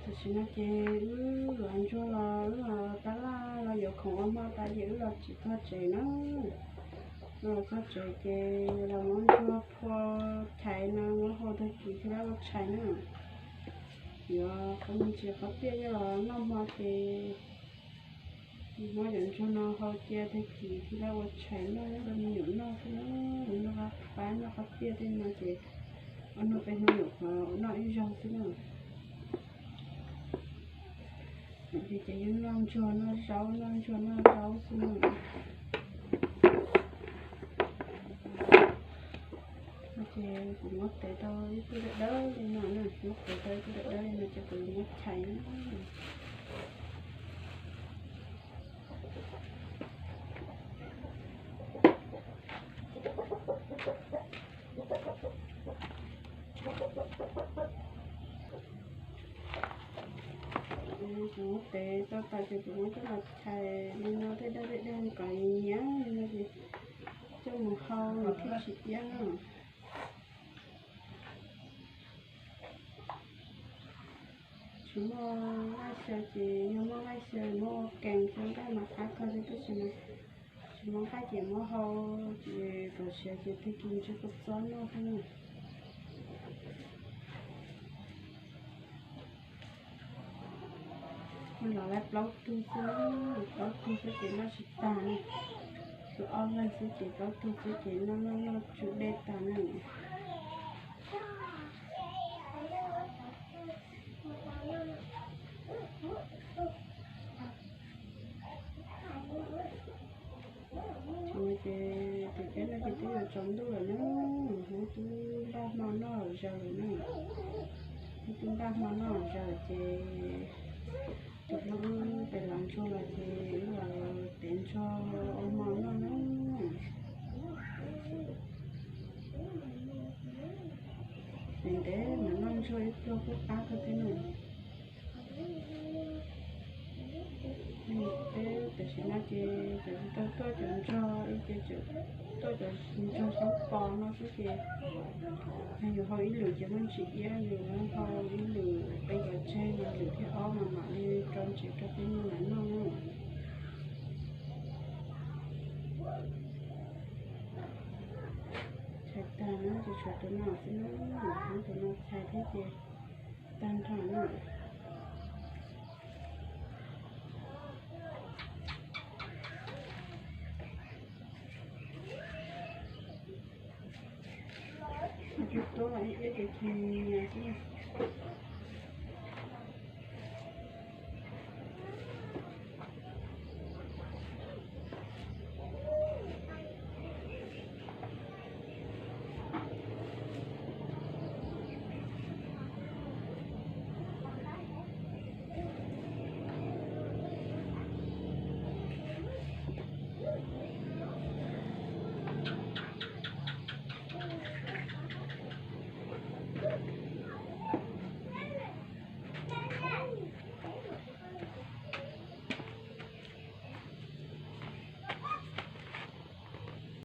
Tam sim no ces wb los ntsuag los wb los tab laj los yuav khoom ua hmo tas ces wb los tsis txog tsev na. Los txog tsev ces los muab ntsuag phua chais no muab hau tag kis thiaj li ua tshais na. Yuav qhov me ntsis qhov tiaj coj los noj hmo ces muab cov ntsuag no hau cia tag kis thiaj li ua tshais noj rau me nyuam noj xwb na. Noj qab pab noj qhov tiaj tej no ces ob hnub peb hnub nyuam qhuav noj ib zaug xwb na. Ces yeej noj ntsuag noj zaub noj ntsuag noj zaub xwb na. Ces kuv muab tev tau ib tug dawb dawb li no na, muab tev tau ib tug dawb dawb li no ces kuv yuav muab chais na. Kuv muab tev tau tas ces kuv muab coj los chais li no tej dawb tej dawb kom nyias li no ces coj mus hau nws thiaj tsis iab na. Tsis muaj nqaij xyaw ces yog muaj nqaij xyaw muab ua kees xyaw nqaij mas qab kawg li tab sis mas tsis muaj nqaij ces muab hau ces kom siav ces tag kis ntsw kua txob noj xwb na. Los lawm plaub tug xwb, plaub tug xwb ces noj tsis tag na. Tus ob leeg xwb ces plaub tug xwb ces noj noj noj tsw dej tag na. Ces tus peb no ces twb yuav tsaus ntuj lawm na, hnub twb npaj hmo noj zaws lawm na. Hnub twb npaj hmo noj zaws ces tus hlob wb pem los ntsuag los ces wb los tev ntsuag ua hmo noj na. Ntev ntev mas noj ntsuag ib pluag kuj qab kawg thiab na. Peb tam sim no ces tseem tsis tau tuaj cov ntsuag li ces tseem tuaj cov ntsuag xyoob pos no xwb ces yog yus hau ib lwm ces muaj ntsis iab, yus hau ib lwm qee cov tseg mas lwm thib ob mas mam li rau ntsis rau peb niag mam noj na. Tshais tag na ces tshuav tus no xwb na, tus no tshais thiab ces tag nrho na. Tus tuab los ib iab ces nyias xwb na.